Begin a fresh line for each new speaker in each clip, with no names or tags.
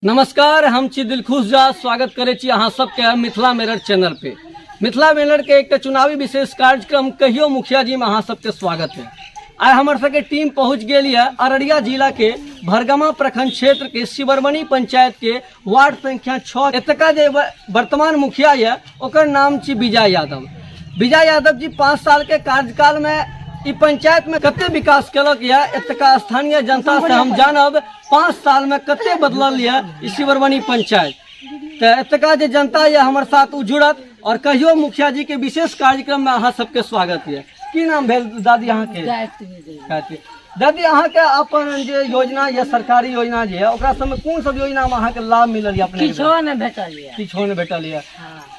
नमस्कार, हम छी दिलखुश झा। स्वागत करै छी अहाँ सबके मिथिला मिरर चैनल पे। मिथिला मिरर के एक चुनावी विशेष कार्यक्रम कहियो मुखिया जी में अहाँ सबके स्वागत है। आइ हमर सबके टीम पहुंच गेल यऽ अररिया जिला के भरगामा प्रखंड क्षेत्र के शिवरमणी पंचायत के वार्ड संख्या 6। एतका जे वर्तमान मुखिया यऽ ओकर नाम छी विजय यादव। विजय यादव जी 5 साल के कार्यकाल में ई पंचायत में कते विकास केलक यऽ, एतका स्थानीय जनता से हम जानब 5 साल में कते बदलल यऽ ई शिवरमणी पंचायत। तऽ एतका जे जनता यऽ हमर साथ ओ जुड़त और कहियो मुखिया जी के विशेष कार्यक्रम में अहाँ सबके स्वागत यऽ। की नाम भेल दादी अहाँके? गायत्री। दादी, अहाँके अपन जे योजना यऽ, सरकारी योजना जे यऽ, ओकरा सबमे कोन सब योजना में अहाँके लाभ मिलल यऽ अपने?
किछो नहि भेटल यऽ।
किछो नहि भेटल यऽ।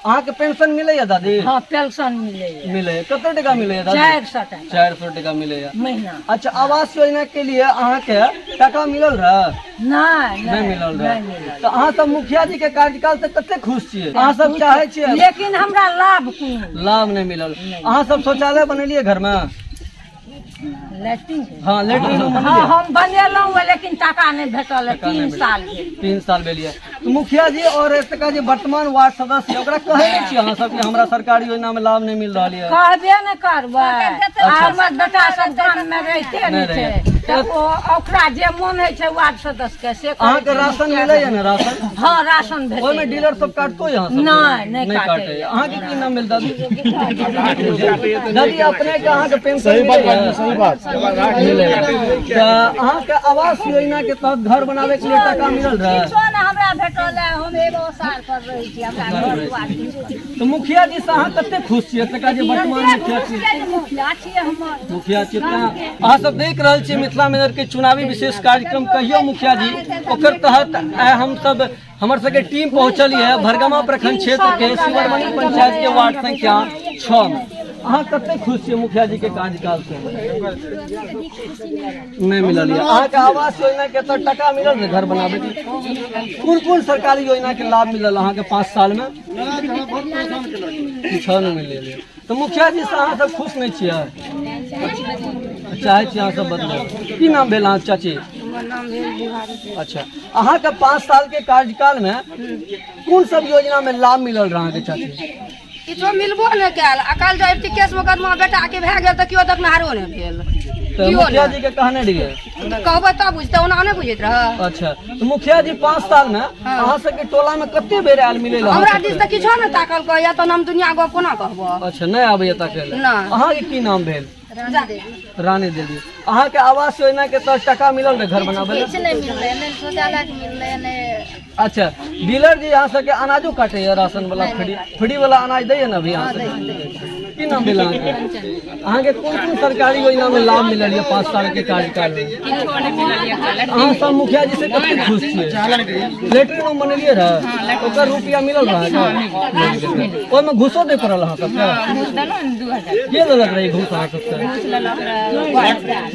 अहाँके पेंशन मिलैया दादी?
हँ, पेंशन मिलैया।
मिलैया। कते टका मिलैया दादी?
400 टका।
400 टका मिलैया
महीना।
अच्छा, आवास योजना के लिए अहाँके टका मिलल रहे?
नहि।
नहि मिलल रहे।
नहि मिलल।
तऽ अहाँ सब मुखिया जी के कार्यकाल से कते खुश छियै? अहाँ सब चाहे छियै?
लेकिन हमरा लाभ कोनो
लाभ नहि मिलल। अहाँ सब शौचालय बनेलियै घर में?
लैट्रिन?
हाँ, लैट्रिन रूम।
हाँ, हम बनेलहुँ हँ, लेकिन टाका नहि भेटल है।
टाका नहि
3
भेटल।
साल भेल।
3 साल भेल यऽ। तऽ मुखिया जी और एतका जे वर्तमान वार्ड सदस्य यऽ, ओकरा कहै नहि छियै अहाँ सब कि हमरा सरकारी योजना में लाभ नहि मिल रहल यऽ?
कहबे नहि करबै। आ हमर बेटा सब गाममे रहिते
नहि
नहि छै।
रहैए।
तऽ ओ ओकरा जे मोन होइ छै वार्ड सदस्य के से करै
अहाँके
छै।
राशन मिलैया ने राशन?
हँ, राशन
ओहिमे
भेटैए।
डीलर सब काटतो यहाँ सब?
नहि, नहि काटैए।
काटैए। अहाँके की नाम भेल दादी? दादी, अपने के अहाँके पेंशन मिलैया?
सही बात।
मिलैया। तऽ अहाँके आवास योजना के तहत घर बनाबे के लिए टाका मिलल रहे?
किछो ने हमरा भेटल है। हम एगो साल पर रहै छी, हमरा घर दुआर किछो नहि।
तऽ मुखिया जी से अहाँ कते खुश छियै? एतका जे वर्तमान मुखिया छी?
खुश छियै जे मुखिया छियै हमर।
मुखिया छी। तऽ अहाँ सब देख रहल छियै मिथिला मिरर के चुनावी विशेष कार्यक्रम कहियो मुखिया जी, ओकर तहत आइ हम सब हमर सबके टीम पहुंचल यऽ भरगामा प्रखंड क्षेत्र के शिवरमणी पंचायत के वार्ड संख्या 6 में। अहाँ कते खुश छियै मुखिया जी के कार्यकाल से? नहि मिलल यऽ। अहाँके आवास योजना के तहत टका मिलल रहे घर बनाबे के? कोन कोन सरकारी योजना के लाभ मिलल अहाँके 5 साल में? किछो नहि मिलल यऽ। तऽ मुखिया जी से अहाँ सब खुश नहि छियै? चाहै छियै अहाँ सब बदलाव? की नाम भेल अहाँ चाची? अच्छा, अहाँके 5 साल के कार्यकाल में कोन सब योजना में लाभ मिलल रहा अहाँके चाची?
किछो मिलबो नहि कयल। अकाल जब अबिते केस मुकदमा बेटा के भए गेल तऽ केओ देखनिहारो नहि भेल।
तऽ
केओ
मुखिया
नहि।
जी के कहने रहियै?
कहबै तब बुझतै, ओना नहि बुझैत रहै।
अच्छा, तऽ मुखिया जी 5 साल में अहाँ सबके टोला में कते बेर आयल मिलै लए?
हमरा दिस तऽ किछो नहि ताकल कहैया, तहन हम दुनिया गप कोना कहबो?
अच्छा, नहि आबैया ताकै लए?
नहि।
अहाँके की नाम भेल? रानी देवी। अहाँके आवास योजना के तहत टका मिलल रहे घर बनाबै लए?
किछु नहि मिललै, नहि शौचालय के मिललै, नहि।
अच्छा, डीलर जी अहाँ सबके अनाजो काटैया? राशन वाला फ्री फ्री वाला अनाज दैया ने अभी अहाँ सबके? की नाम भेल अहाँके? अहाँके कोन कोन सरकारी योजना में लाभ मिलल यऽ 5 साल के कार्यकाल में? अहाँ सब मुखिया जी से कते खुश छियै? लेटरिन रूम बनेलियै रहे, ओकर रुपया मिलल रहे? ओहिमे घूसो दै पड़ल अहाँ सबके? के लेलक रहे घूस अहाँ सबके?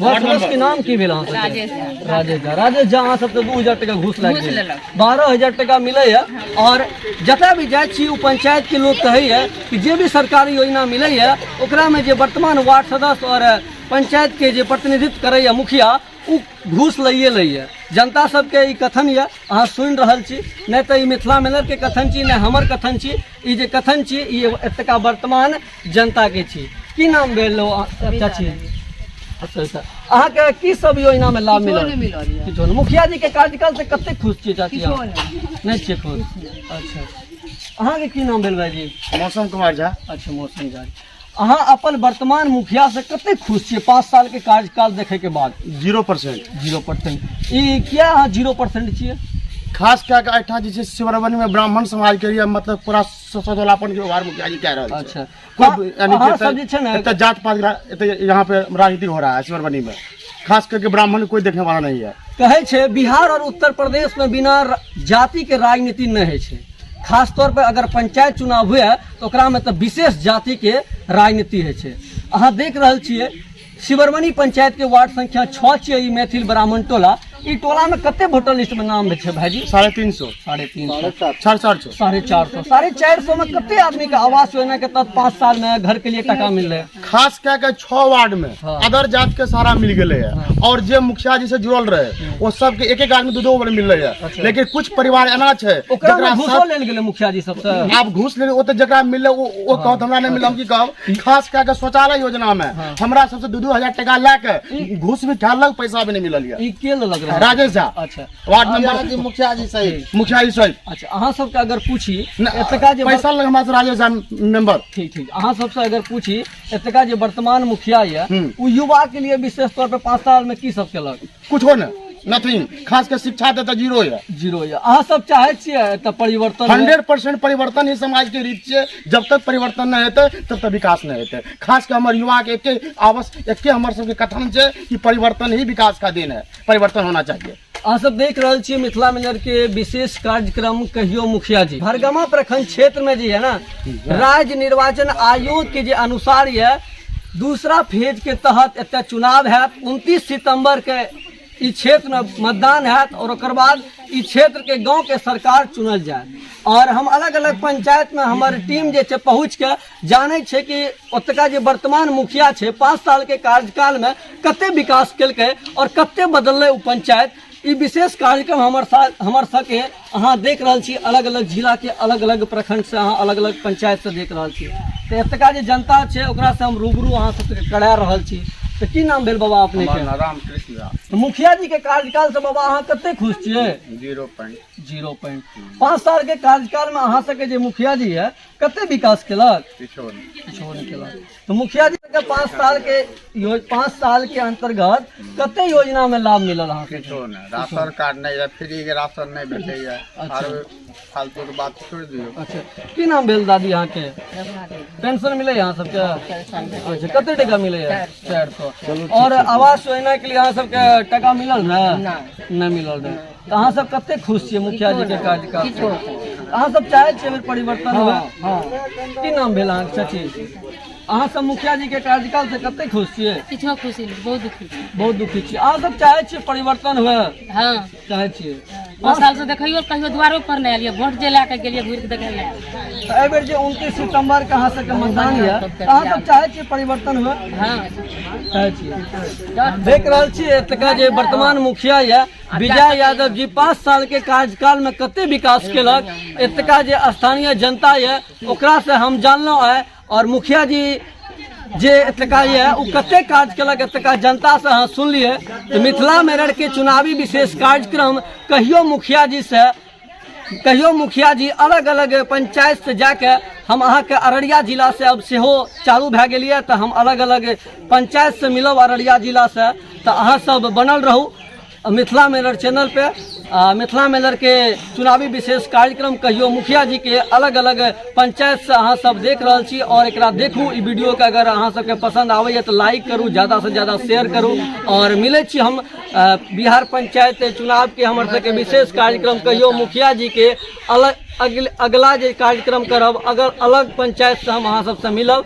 वार्ड सदस्य के नाम की भेल अहाँ सबके? राजेश झा। राजेश झा अहाँ सबके 2000 टका घूस लागि गेल। 12,000 टका मिलैया। और जतऽ भी जाइ छी, ओ पंचायत के लोग कहैया कि जे भी सरकारी योजना मिलैया, ओकरा में जे वर्तमान वार्ड सदस्य और पंचायत के जे प्रतिनिधित्व करैया मुखिया, ओ घूस लैए लैए। जनता सबके ई कथन यऽ, अहाँ सुनि रहल छी। नहि तऽ ई मिथिला मिरर के कथन छी, नहि हमर कथन छी। ई जे कथन छी, ई एतका वर्तमान जनता के छी। की नाम भेल चाची? अच्छा अच्छा, अहाँके की सब योजना में लाभ मिलल? किछो नहि। मुखिया जी के कार्यकाल से कते खुश छियै चाची अहाँ? नहि छियै खुश। अच्छा, अहाँके की नाम भेल भाईजी?
मौसम कुमार झा।
अच्छा, मौसम झा, अहाँ अपन वर्तमान मुखिया से कते खुश छियै 5 साल के कार्यकाल देखे के बाद?
0%।
0%। ई किया अहाँ 0% छियै?
खास कए कऽ एहिठाम जे छै शिवरबनी में ब्राह्मण समाज के लिए मतलब पूरा सदोलापन के व्यवहार मुखिया जी कह रहल छै। कोई यानी कि
अहाँ सब जे छै ने
एतऽ जात पात एतऽ यहाँ पे राजनीति हो रहा है शिवरबनी में, खास करके ब्राह्मण कोई देखने वाला नहीं है।
कहै छै बिहार और उत्तर प्रदेश में बिना जाति के राजनीति नहि होइ छै। खास तौर पर अगर पंचायत चुनाव हुए तऽ ओकरा में तऽ विशेष जाति के राजनीति होइ छै। अहाँ देख रहल छियै शिवरमणी पंचायत के वार्ड संख्या 6 छियै ई मैथिल ब्राह्मण टोला। ई टोला में कते वोटर लिस्ट में नाम छै भाईजी?
350।
350।
450।
450। 450 में कते आदमी के आवास योजना के तहत 5 साल में घर के लिए टका मिल रहे?
खास कए के 6 वार्ड में अदर जात के सारा मिल गेले है, और जे मुखिया जी से जुड़ल रहे वो सबके एक एक आदमी 2-2 बार मिल रहे है। लेकिन कुछ परिवार एना छै
ओकरा में
जकरा
घूसो लेल गेलै मुखिया जी सबसे।
आब घूस ले, ओ तऽ जकरा मिलले ओ कहत हमरा नहि मिलल, हम की कहब। खास कए के शौचालय योजना में हमरा सबसे 2-2 हजार टका लए के घूस भी खालक, पैसा भी नहीं मिलल ये।
ई के लेलक रहै?
राजेश झा।
अच्छा।
वार्ड नंबर
मुखिया जी सहित।
मुखिया जी सहित।
अच्छा, अहाँ सबके अगर पूछी
न,
एतका जे
पैसा लग हमरा से राजेश झा मेंबर।
ठीक ठीक, अहाँ सबसे अगर पूछी एतका जे वर्तमान मुखिया ये उ युवा के लिए विशेष तौर पे 5 साल में की सब केलक?
कुछो ने, नथिंग। खास के शिक्षा दे तऽ जीरो ये।
जीरो ये। अहाँ सब चाहे छियै तऽ परिवर्तन हुए?
100% परिवर्तन ही समाज के रीत छियै। जब तक परिवर्तन नहि हेतै तब तक विकास नहि हेतै। खास के हमर युवा के एके आवश्यक, एके हमर सबके कथन छै कि परिवर्तन ही विकास का दिन है, परिवर्तन होना चाहिए।
अहाँ सब देख रहल छियै मिथिला मिरर के विशेष कार्यक्रम कहियो मुखिया जी। भरगामा प्रखंड क्षेत्र में जे है ना, राज्य निर्वाचन आयोग के जे अनुसार ये दूसरा फेज के तहत एतऽ चुनाव हैत। 29 सितंबर के ई क्षेत्र में मतदान हैत और ओकर बाद ई क्षेत्र के गांव के सरकार चुनल जायत। और हम अलग अलग पंचायत में हमर टीम जे छै पहुँच के जानै छै कि ओतका जे वर्तमान मुखिया छै 5 साल के कार्यकाल में कते विकास केलकै और कते बदललै ओ पंचायत। ई विशेष कार्यक्रम हमर सबके अहाँ देख रहल छी, अलग अलग जिला के अलग अलग प्रखंड से अहाँ अलग अलग पंचायत से देख रहल छी। तऽ एतका जे जनता छै ओकरा से हम रूबरू अहाँ सबके करा रहल छी। तऽ की नाम भेल बाबा अपने के?
रामकृष्ण झा।
तऽ मुखिया जी के कार्यकाल से बाबा अहाँ कते खुश छियै?
0 पॉइंट।
0 पॉइंट। 5 साल के कार्यकाल में अहाँ सबके जे मुखिया जी है कते विकास केलक?
किछो नहि।
किछो नहि केलक। तऽ मुखिया जी के 5 साल के 5 साल के अंतर्गत कते योजना में लाभ मिलल अहाँ के?
किछो नहि। राशन कार्ड नहि यऽ, फ्री के राशन नहि भेटैया।
अच्छा।
आर फालतू के बात छोड़ि दियौ।
अच्छा, की नाम भेल दादी अहाँ के? पेंशन मिले अहाँ सबके? अच्छा, कते टका मिले? 400। और आवास योजना के लिए अहाँ सबके टका मिलल रहे? नहि मिलल रहे। तऽ अहाँ सब कते खुश छियै मुखिया जी के कार्यकाल से? अहाँ सब चाहै छियै एहिबेर परिवर्तन हुए? की नाम भेल अहाँके चाची? अहाँ सब मुखिया जी के कार्यकाल से कते खुश छियै?
किछो खुशी नहि, बहुत दुखी छी।
बहुत दुखी छियै। अहाँ सब चाहै छियै परिवर्तन हुए?
हँ।
चाहै छियै।
5 साल से देखैयो कहियो दुआरो पर नहि एलियै, वोट जे लए कऽ गेलियै घुरि कऽ देखै लए आयल।
तऽ एहिबेर जे 29 सितम्बर के अहाँ सबके मतदान यऽ, तऽ अहाँ सब चाहै छियै परिवर्तन हुए?
हँ।
चाहै छियै। देख रहल छियै एतुका जे वर्तमान मुखिया यऽ विजय यादव जी 5 साल के कार्यकाल में कते विकास केलक, एतका जे स्थानीय जनता यऽ ओकरा से हम जानलहुँ आइ, और मुखिया जी जे एतका यऽ ओ कते काज केलक एतका जनता से अहाँ सुनलियै। तऽ मिथिला मिरर के चुनावी विशेष कार्यक्रम कहियो मुखिया जी से, कहियो मुखिया जी अलग अलग पंचायत से जाके हम अहाँके अररिया जिला से अब सेहो चालू भए गेल यऽ, तऽ हम अलग अलग पंचायत से मिलब अररिया जिला से। तऽ अहाँ सब बनल रहू मिथिला मिरर चैनल पे। मिथिला मिरर के चुनावी विशेष कार्यक्रम कहियो मुखिया जी के अलग अलग पंचायत से अहाँ सब देख रहल छी और एकरा देखू। ई वीडियो के अगर अहाँ सबके पसंद आबैए तऽ लाइक करू, ज़्यादा से ज़्यादा शेयर करू। और मिलै छी हम बिहार पंचायत चुनाव के हमर सबके विशेष कार्यक्रम कहियो मुखिया जी के अलग अगला जे कार्यक्रम करब अगर अलग पंचायत से हम अहाँ सबसे मिलब।